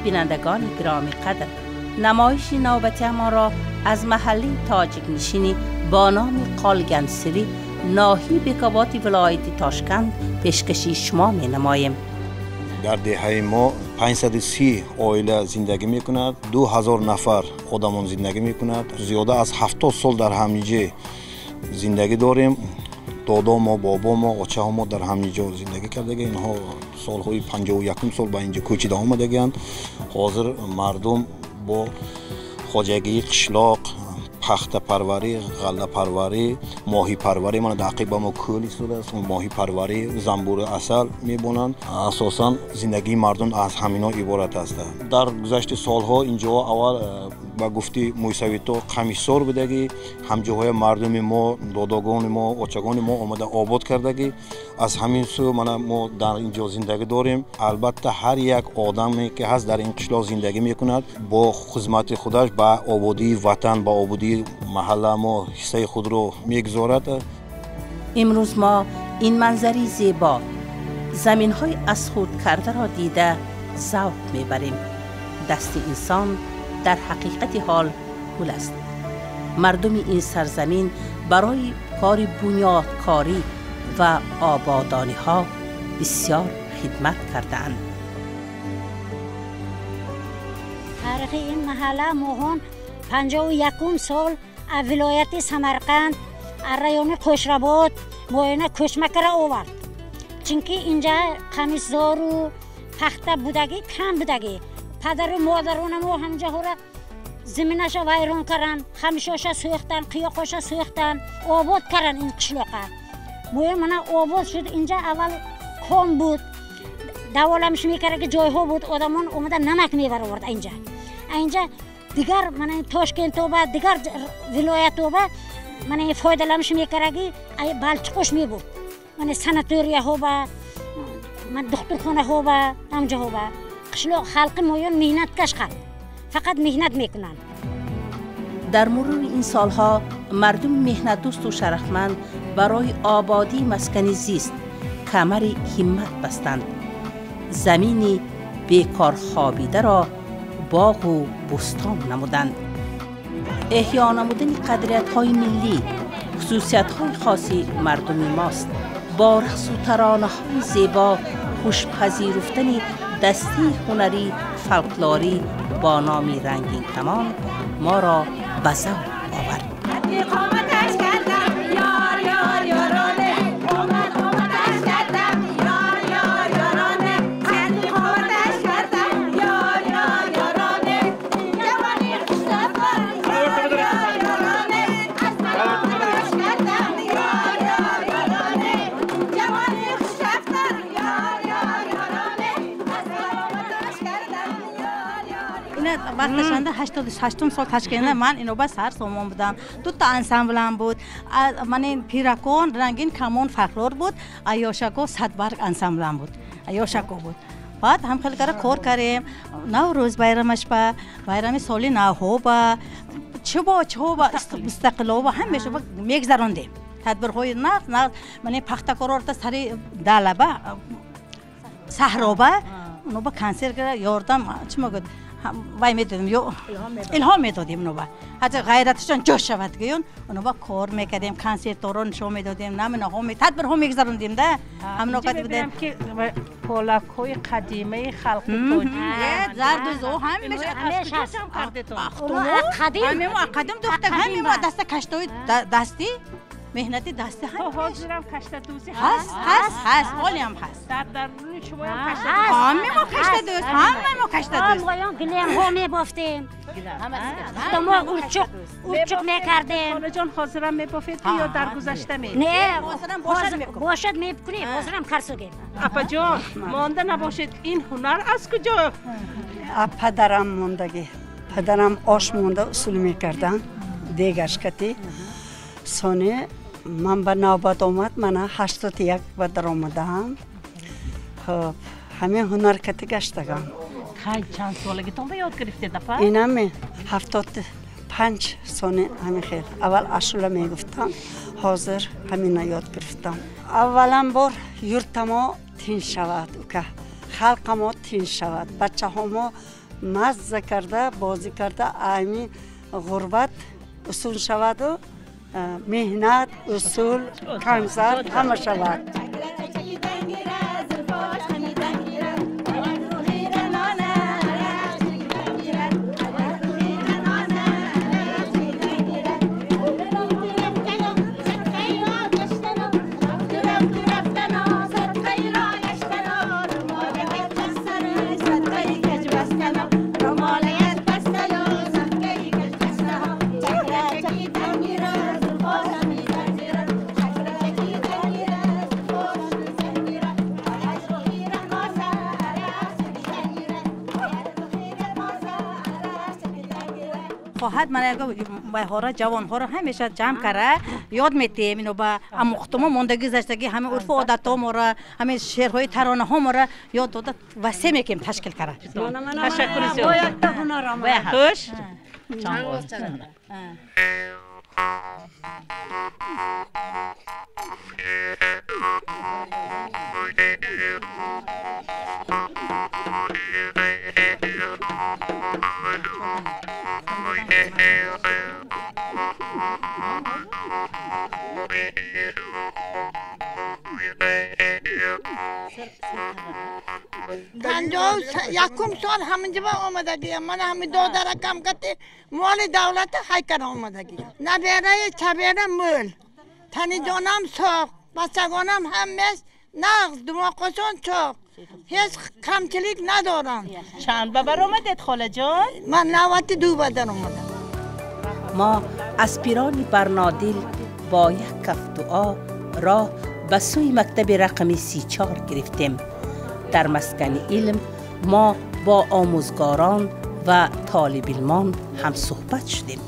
Бинандагони гиромӣ қадр, намоиши навбатиамон ро аз маҳаллаи тоҷикнишинӣ бо номи Қолгансирӣ, ноҳияи Бекоботи вилояти Тошканд пешкаши шумо менамоем. Дар деҳаи мо 530 оила зиндагӣ мекунад, 2000 нафар одамон зиндагӣ мекунад. Зиёда аз 70 сол дар ҳамин зиндагӣ дорем. Додомо, бобомо, очаҳомо дар ҳамин ҷо зиндагӣ кардагӣ. Инҳо солҳои 51 сол ба инҷо кӯчида омадагианд. Ҳозир мардум бо хоҷагии қишлоқ, пахтапарварӣ, ғаллапарварӣ, моҳипарварӣ, мана дар ақиба мо кӯл истодааст, моҳипарварӣ, занбури асал мебонанд. Асосан зиндагии мардум аз ҳамино иборат аст. Дар гузашти солҳо инҷоҳо аввал ба гуфти мӯйсавито қамишсор будагӣ, ҳамҷоҳои мардуми мо, додогони мо, очагони мо омада обод кардагӣ. Аз ҳамин сӯ мана мо дар инҷо зиндагӣ дорем. Албатта ҳар як одаме ки ҳаст дар ин қишлоқ зиндагӣ мекунад, бо хизмати худаш ба ободии ватан, ба ободии маҳалла мо ҳиссаи худро мегузорад. Имрӯз мо ин манзари зебо, заминҳои аз худ кардаро дида завқ мебарем. Дасти инсон дар ҳақиқати ҳол гул аст. Мардуми ин сарзамин барои кори бунёдкорӣ ва ободониҳо бисёр хидмат кардаанд. Таърихи ин маҳалла моҳон 51 сол аз вилояти Самарқанд, аз райони Қӯшрабод моина кӯчмакара овард. Чунки инҷа қамишзору пахта будагӣ кам будагӣ. Падару модаронамо ҳамҷаҳора зиминаша вайрон каран, хамишоша сӯхтан, қиёқоша сӯхтан, обод каран ин қишлоқа. Моя мана обод шуд. Инҷа аввал ком буд, даволамиш мекардаги ҷойҳо буд, одамон омада намак мебаровард инҷа. Инҷа дигар мана Тошкентоба, дигар вилоятоба мана фоидаламиш мекардаги балчиқош мебурд. Мана санаторияҳоба, духтурхонаҳоба, ҳамҷаҳоба. Қишлоқ халқи моён меҳнаткаш халқ, фақат меҳнат мекунанд. Дар мурури ин солҳо мардуми меҳнатдӯсту шарафманд барои ободии маскани зист камари ҳиммат бастанд. Замини бекор хобидаро боғу бӯстон намуданд. Эҳё намудани қадриятҳои миллӣ хусусиятҳои хоси мардуми мост. Бо рақсу таронаҳои зебо хушпазируфтани дастии ҳунарии фолклорӣ бо номи Рангинкамон моро ба завқ овард. Вақташанда 88 сол ташкилна ман иноба сар сомон будам. Дута ансамблам буд. Ман ин пиракон рангин камон фолклор буд, аёшако садбарг ансамблам буд. Аёшако буд. Баъд ҳам хеле кара кор кардем. Наврӯз байрамаш ба, байрами соли навҳо ба, чибо чиҳо ба, мустақилҳо ба ҳамеша мегзарондем. Тадбирҳои нағз нағз, ман ин пахтакорорта сари далаба, саҳроба, оно ба консерт ёрдам чӣ мегӯяд, вай медодем, илҳом медодем оноба. Ҳатто ғайраташон ҷош шавад гӯён, оноба кор мекардем, консертҳоро нишон медодем, намунаҳо, тадбирҳо мегузарондем да. Ҳамино кад будем ки полакҳои қадимаи халқи тоҷик, зардузо ҳамеша қадим духта, ҳамимо даста каштои дастӣ, меҳнати дастӣ ҳам. Ҳозирам каштадӯзӣ ҳаст? Ҳаст, ҳаст, ҳолиам ҳаст. Дар даруни шумоям ҳама мо каштадӯз, ҳама мо каштадӯз. Моён гилемҳо мебофтем, мо урчуқ мекардем. Холаҷон, ҳозирам мебофед ё дар гузашта ме? Не, бошад мекунем, ҳозирам карсогем. Апаҷон, монда набошед, ин ҳунар аз куҷо? Падарам мондагӣ. Падарам ош монда усул мекардан, дегашкати. Соне ман ба навбат омад, мана 81 ба даромадаам. Хуб, ҳамин ҳунар кати гаштагам. Чанд солагитон ба ёд гирифтед, апа? Инаме 75 сони ҳамин хел. Аввал ашула мегуфтам, ҳозир ҳамина ёд гирифтам. Аввалан бор юртамо тинч шавад, ука. Халқамо тинч шавад, бачаҳомо Мазза карда, бозӣ карда, ами ғурбат усон шаваду меҳнат, усул, консерт ҳама шавад. خواهد من байҳоро ҷавонҳоро ҳамеша ҷамъ кара ёд метиҳем. Ино ба амухтумо мондагӣ гузаштагӣ ҳама урфу одатҳо моро, ҳама шеърҳои таронаҳо моро ёд дода васеъ мекунем ташкил кара. Ташаккур зиёд. Хуш. 51 сол ҳаминҷо омадагиям. Ман ҳами додаракам кати моли давлати ҳайкар омадагиям. Набераи чабера мӯл, таниҷонам соқ, бачагонам ҳамес нағз, думоқошон чоқ. Ҳеҷ камчилик надорам. Чанд ба бар омадед холаҷон? Ман 92 ба дар омадам. Мо аз пирони барнодил бо як каф дуо роҳ ба сӯи мактаби рақами 34 гирифтем. Дар маскани илм мо бо омӯзгорон ва толибилмон ҳамсӯҳбат шудем.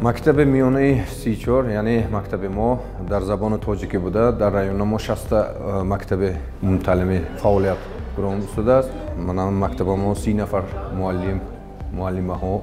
Мактаби миёнаи 34, яъне мактаби мо дар забони тоҷикӣ буда, дар райони мо 60 мактаби мумтаълимӣ фаъолият гузаронидааст. Мана мактаба мо 30 нафар муаллим, муаллимаҳо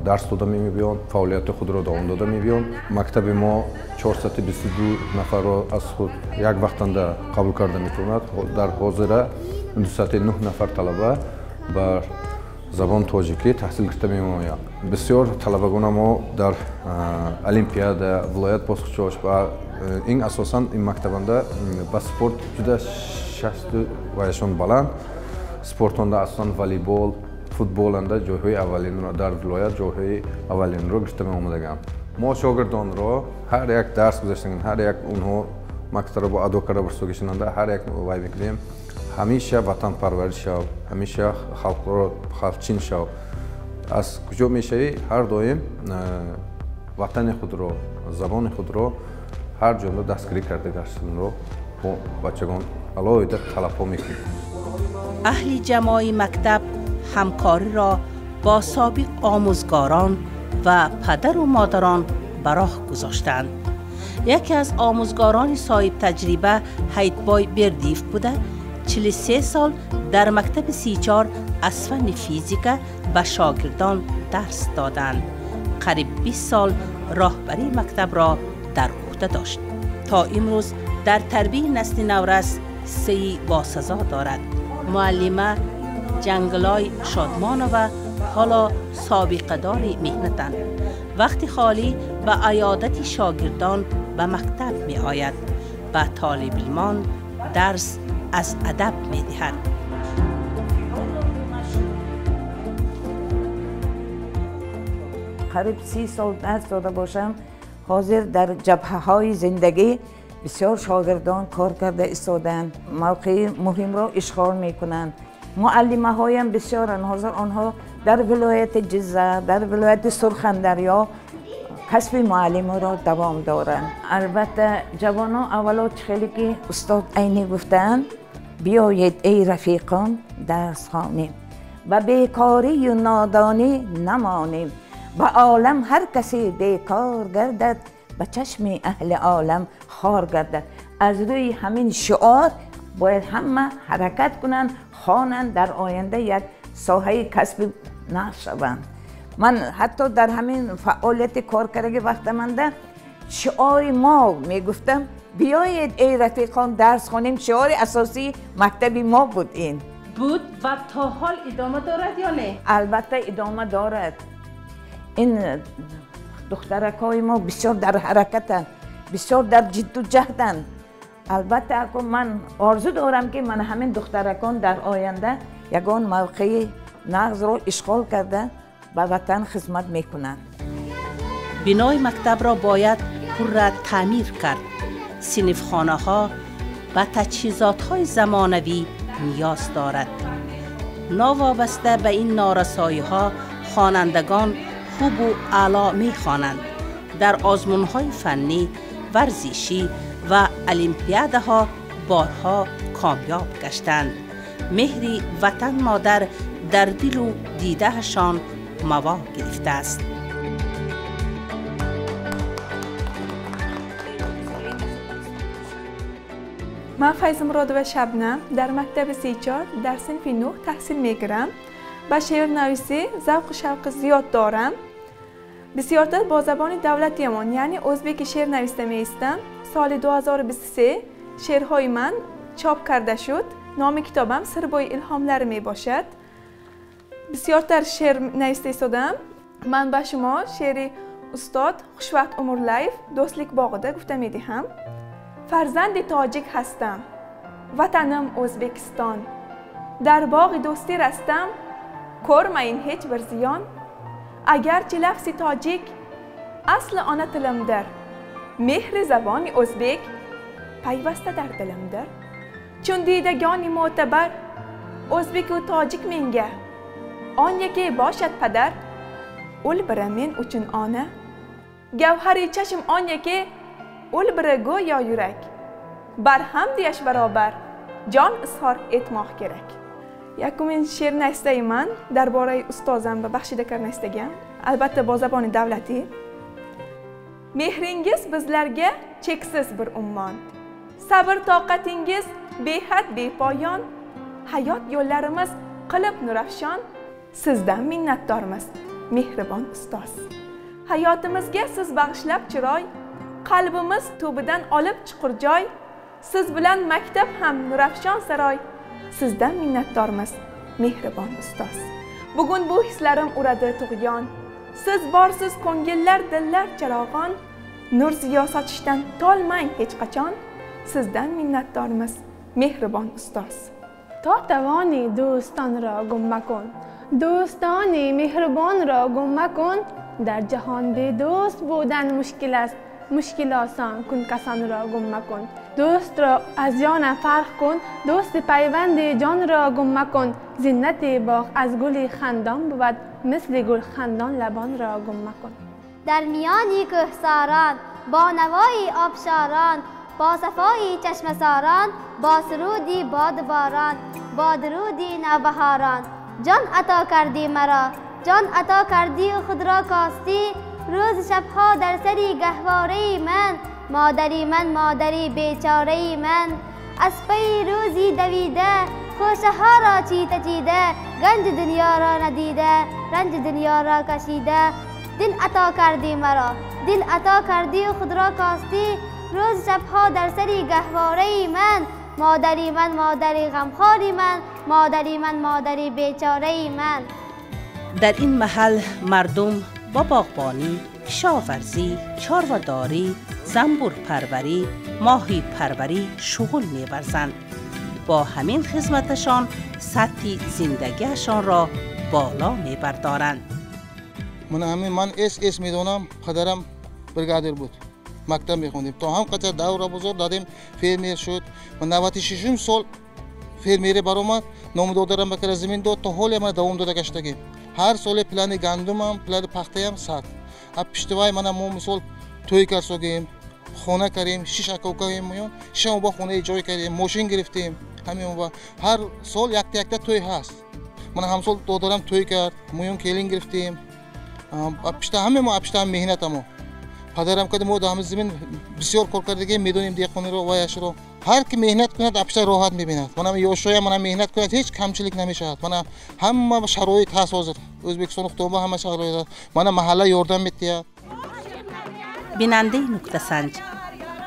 дарс дода мебиёнд, фаъолияти худро давом дода мебиёнд. Мактаби мо 422 нафарро аз худ як вақтанда қабул карда метавонад. Дар ҳозира 209 нафар талаба бар забон тоҷикӣ таҳсил гирифта мемоянд. Бисёр талабагона мо дар олимпиада, вилоят босқичош ва ин асосан ин мактабанда ба спорт ҷуда шасту ваяшон баланд. Спортонда асосан волейбол, футболанда ҷойҳои аввалинро дар вилоят ҷойҳои аввалинро гирифта меомадаганд. Мо шогирдонро ҳар як дарс гузаштаган, ҳар як онҳо мактабро бо адо карда бурсогишинанда ҳар як вай мекунем. Ҳамеша ватанпарварӣ шав, ҳамеша халқро халқчин шав. Аз куҷо мешавӣ, ҳар доим ватани худро, забони худро ҳар ҷонда дастгирӣ карда гаштанро бо бачагон алоҳида талабҳо мекунем. Аҳли ҷамои мактаб ҳамкориро бо собиқ омӯзгорон ва падару модарон ба роҳ гузоштанд. Яке аз омӯзгорони соҳибтаҷриба Ҳайдбой Бердиев буда, 43 сол дар мактаби 34 аз фанни физика ба шогирдон дарс доданд. Қариб 20 сол роҳбарии мактабро дар ӯҳда дошт. То имрӯз дар тарбияи насли наврас ҳиссаи босазо дорад. Муаллима Ҷанглой Шодмонова ҳоло собиқадори меҳнатанд. Вақти холӣ ба аёдати шогирдон ба мактаб меояд. Ба толибилмон дарс аз адаб медиҳад. Қариб 30 сол дарс дода бошам, ҳозир дар ҷабҳаҳои зиндагӣ бисёр шогирдон кор карда истодаанд, мавқеи муҳимро ишғол мекунанд. Муаллимаҳоям бисёранд. Ҳозир онҳо дар вилояти Ҷиззах, дар вилояти Сурхандарё касби муаллимиро давом доранд. Албатта ҷавонон аввало чӣ хеле ки устод Айнӣ гуфтаанд, биёед эй рафиқон дарс хонем, ба бекорию нодонӣ намонем, ба олам ҳар касе бекор гардад, ба чашми аҳли олам хор гардад. Аз рӯи ҳамин шиор бояд ҳама ҳаракат кунанд, хонанд, дар оянда як соҳаи касби нақш шаванд. Ман ҳатто дар ҳамин фаъолияти коркардаги вақтаманда шиори мо мегуфтам, биёед эй рафиқон дарс хонем, шиори асосии мактаби мо буд ин. Буд ва то ҳол идома дорад ё не? Албатта, идома дорад. Ин духтаракҳои мо бисёр дар ҳаракатанд, бисёр дар ҷидду ҷаҳданд. Албатта, ман орзу дорам, ки ман ҳамин духтаракон дар оянда ягон мавқеи нағзро ишғол карда, ба ватан хизмат мекунанд. Бинои мактабро бояд пурра таъмир кард. Синфхонаҳо ба таҷҳизотҳои замонавӣ ниёз дорад. Новобаста ба ин норасоиҳо, хонандагон хубу аъло мехонанд. Дар озмунҳои фаннӣ, варзишӣ ва олимпиадаҳо борҳо комёб гаштанд. Меҳри ватан модар дар дилу дидаашон маво гирифтааст. Ман Файзмуродова Шабнам, дар мактаби 34 дар синфи 9 таҳсил мекунам. Ба шеърнависӣ завқу шавқи зиёд дорам. Бисёртар бо забони давлатиамон, яъне ӯзбеки, шеър нависта меистам. Соли 2023 шеърҳои ман чоп карда шуд. Номи китобам «Сирбои илҳомлар» мебошад. Бисёртар шеър нависта истодам. Ман ба шумо шеъри устод Хушвақт Умурлаев «Дӯстлик боғида» гуфта медиҳам. Фарзанди тоҷик ҳастам, ватанам Ӯзбекистон, дар боғи дӯстӣ растам, ko'rmayin hech bir ziyon. Agarchi lafzi tojik asli ona tilimdir, mehri zaboni o'zbek payvasta dar dilimdir. Chun diydagoni mo'tabar o'zbeku tojik menga, on yaki boshad padar, ul biri men uchun ona. Gavhari chashm on yaki, ul biri go'yo yurak, barham deyash barobar jon izhor etmoq kerak. Якумин шеър навистаи ман дар бораи устозам ва Бахшида навистагам, албатта, бо забони давлатӣ. Mehringiz bizlarga cheksiz bir ummon, sabr toqatingiz behad bepoyon. Hayot yo'llarimiz qilib nurafshon, sizdan minnatdormiz, mehribon ustoz. Hayotimizga siz bag'ishlab chiroy, qalbimiz tubidan olib chuqur joy. Siz bilan maktab ham nurafshon saroy, sizdan minnatdormiz, mehribon ustoz. Bugun bu hislarim uradi tug'yon, siz borsiz ko'ngillar, dillar charog'on. Nur ziyo sochishdan tolmang hech qachon, sizdan minnatdormiz, mehribon ustoz. То тавонӣ, дӯстонро гум макун, дӯстони меҳрубонро гум макун. Дар ҷаҳон бедӯст будан мушкил аст, мушкил осон кун, касонро гум макун. Дӯстро аз ҷонам фарқ кун, дӯсти пайванди ҷонро гум макун. Зинати боғ аз гули хандон бувад, мисли гул хандон лабонро гум макун. Дар миёни кӯҳсорон, бо навои обшорон, бо сафои чашмасорон, бо суруди боду борон, бо дуруди навбаҳорон, ҷон ато кардӣ маро, ҷон ато кардию худро костӣ. Рӯзи шабҳо дар сари гаҳвораи ман, модари ман, модари бечораи ман. Аз пайи рӯзи давида, хӯшаҳоро чита чида, ганҷи дунёро надида, ранҷи дунёро кашида. Дил ато кардӣ маро, дил ато кардию худро костӣ. Рӯзи шабҳо дар сари гаҳвораи ман, модари ман, модари ғамхори ман, модари ман, модари бечораи ман. Дар ин маҳал мардум бо боғбонӣ, кишоварзӣ, чорвадорӣ, занбурпарварӣ, моҳипарварӣ шуғл меварзанд. Бо ҳамин хизматашон сатҳи зиндагиашонро боло мебардоранд. Ман ҳамин ман эс эс медонам, падарам бригадир буд, мактаб мехондем, то ҳам қадар давра бузург дадем, фермер шуд. 96 сол фермери баромад, номи додарам ба кара замин дод, то ҳоле ман давом дода гаштагим. Ҳар соле плани гандумам, плани пахтаям сад. А пиштивай мана мо мисол тӯй карсогем, хона карем, шиш акокаем меён, шишам ба хонаи ҷой кардем, мошин гирифтем. Ҳамин ва ҳар сол якта якта тӯй ҳаст. Мана ҳамсол додарам тӯй кард, муён келин гирифтем. Пишта ҳаме мо пишта меҳнатамо. Падарам кади мо дар ҳамин замин бисёр кор кардагем, медонем деҳқониро, ваяшро. Ҳар ки меҳнат кунад, апшта роҳат мебинад. Мана ёшоя мана меҳнат кунад, ҳеҷ камчилик намешавад. Мана ҳама шароит ҳаст ҳозир. Ӯзбекистон худоба ҳама шароит ҳаст. Мана маҳалла ёрдам медиҳад. Бинандаи нуктасанҷ,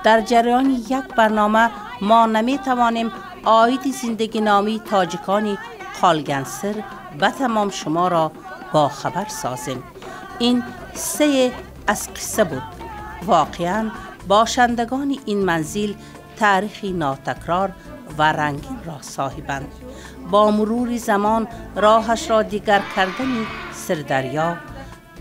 дар ҷараёни як барнома мо наметавонем оиди зиндагиномаи тоҷикони Қалгансир ба тамом шумо ро бохабар созем. Ин ҳиссае аз қисса буд. Воқеан бошандагони ин манзил таърихи нотакрор ва рангин ро соҳибанд. Бо мурури замон роҳашро дигар кардани Сирдарё,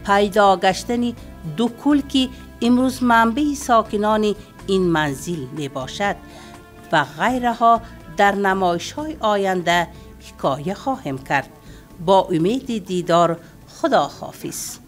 пайдо гаштани ду кӯл, ки имрӯз манбаи сокинони ин манзил мебошад ва ғайраҳо дар намоишҳои оянда ҳикоя хоҳем кард. Бо умеди дидор, Худо ҳофиз.